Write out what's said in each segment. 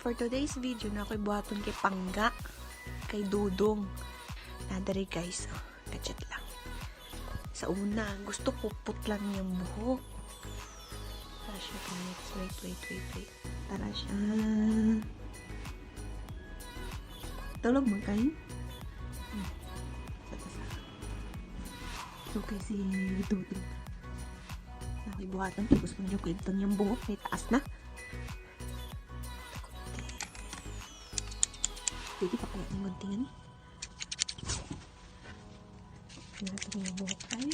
For today's video na ako'y buhaton kay Pangga, kay Dudong. Nadari guys, oh, kachat lang. Sa una, gusto ko putlan niyang buhok. Tara siya guys, wait, wait, wait, wait. Tara siya. Tulog mo kayo? Sa tasa. Okay, si Dudong. Ako'y buhatan kay gusto niyo kulitan niyang buhok. May taas na. Pwede pa kaya ng guntingan eh. Natin yung buhok tayo.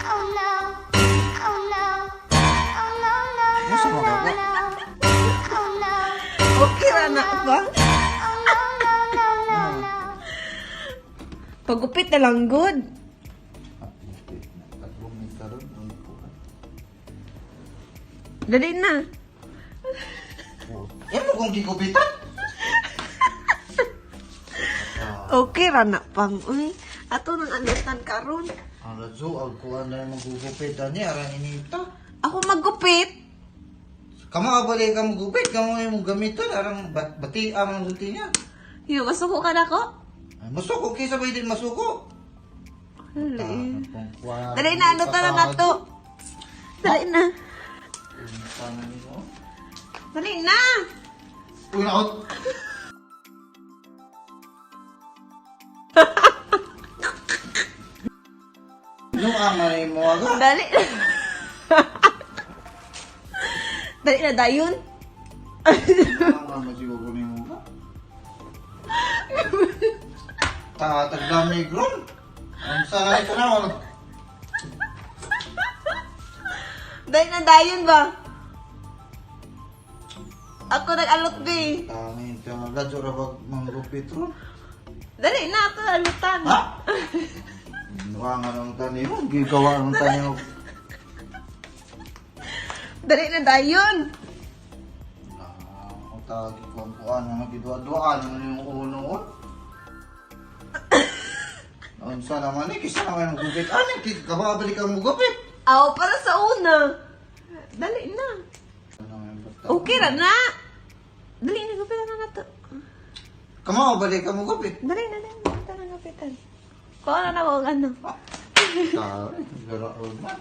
Oh no. Oh no. Oh no, no, no, Masa no, magawa? no. Oh no. Okay ra na ba? Oh no, no, no, no, no. Pagupit na lang good. Tatlong may karon ang buwan. Dali na. Yan mo kung gigupitan. Okay ra na pang. Uy, ato nang alutan karon. Ang radyo, ang kuha na yung magugupitan niya, aran inita. Ako maggupit. Kamo abali ka magupit, kamo yung gamitan, arang bati ang gunti niya. Yo, masuko ka na ko. Ay, masuko, kaysa ba din masuko? Dali. Dali na, alutan na nga to. Dali na. Dali na. Uy, naot. Nung ang mo aga. Dali na. Dali na dayon. Ang masiguro ni mo ba? Tatagdami gron. Ang sana ito na wala. Dali na dayon ba? Ako nag-alot be. Tangin ka radyo ra bag manggupit ron. Dali na ako alutan. Ha? Mukha nga ng tanim mo, gigawa ng tanim mo. Dali na dayon. Ah, ang tagi ko ang kuan nga gidua-duaan mo yung uno ko. Unsa naman eh, kisa naman yung gupit. Ano, kababalik ang gupit. Aw, para sa una. Dali na. Ano naman, basta- Okay ra na. Dali na, gupitan na na to. Kamo, balik ka mo gupit. Dali na, dali na. Gupitan na, gupitan. Kuha na na ko ano. Tari, gara man.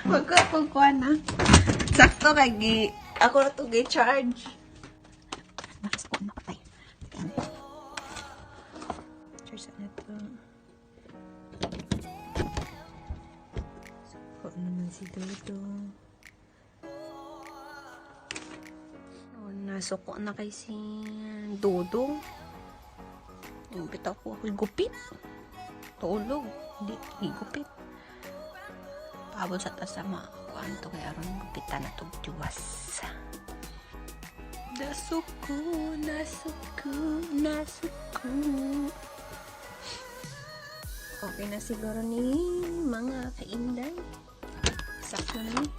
Magkapagkuha na. Sakto kay gi... Ako na to gi-charge. Nakas ko na patay. Charge na to. Suko naman si Dodo. Oh, nasuko na kay si Dodo. Gupit ako. Ako'y gupit. Tulog. Hindi, gupit. Paabot sa tas sa mga kuan to kay aron gupitan na tog tiwas. Nasuko, nasuko, nasuko. Okay na siguro ni mga kainday. Sakto na ni.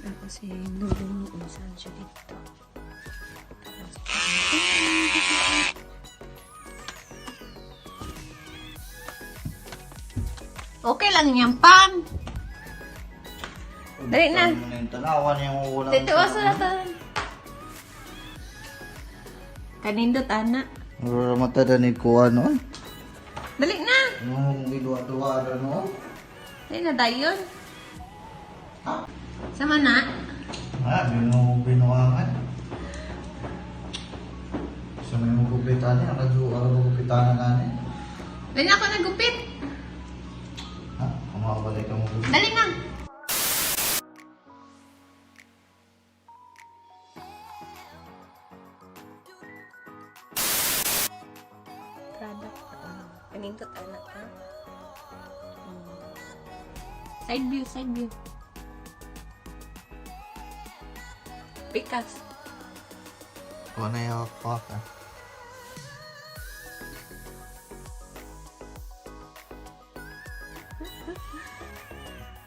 Ako si Nulong saan siya dito. Okay lang yan, Pam. Dali na. Tanawan yung ulam. Dito, asa na ta. Kanindot, ana. Wala mata na ni kuha noon. Dali na. Nung gidua-dua na noon. Dali na, dayon. Sama na. Ah, binuangan. Sa may magupitan niya, ang radyo, ang magupitan na nanin. Dali na ako nagupit. Ha? Mga balik ka mo. Dali na! Product. Panindot, anak, ha? Side view, side view. Pikas. Wala na yung ka.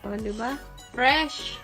O, di ba? Fresh!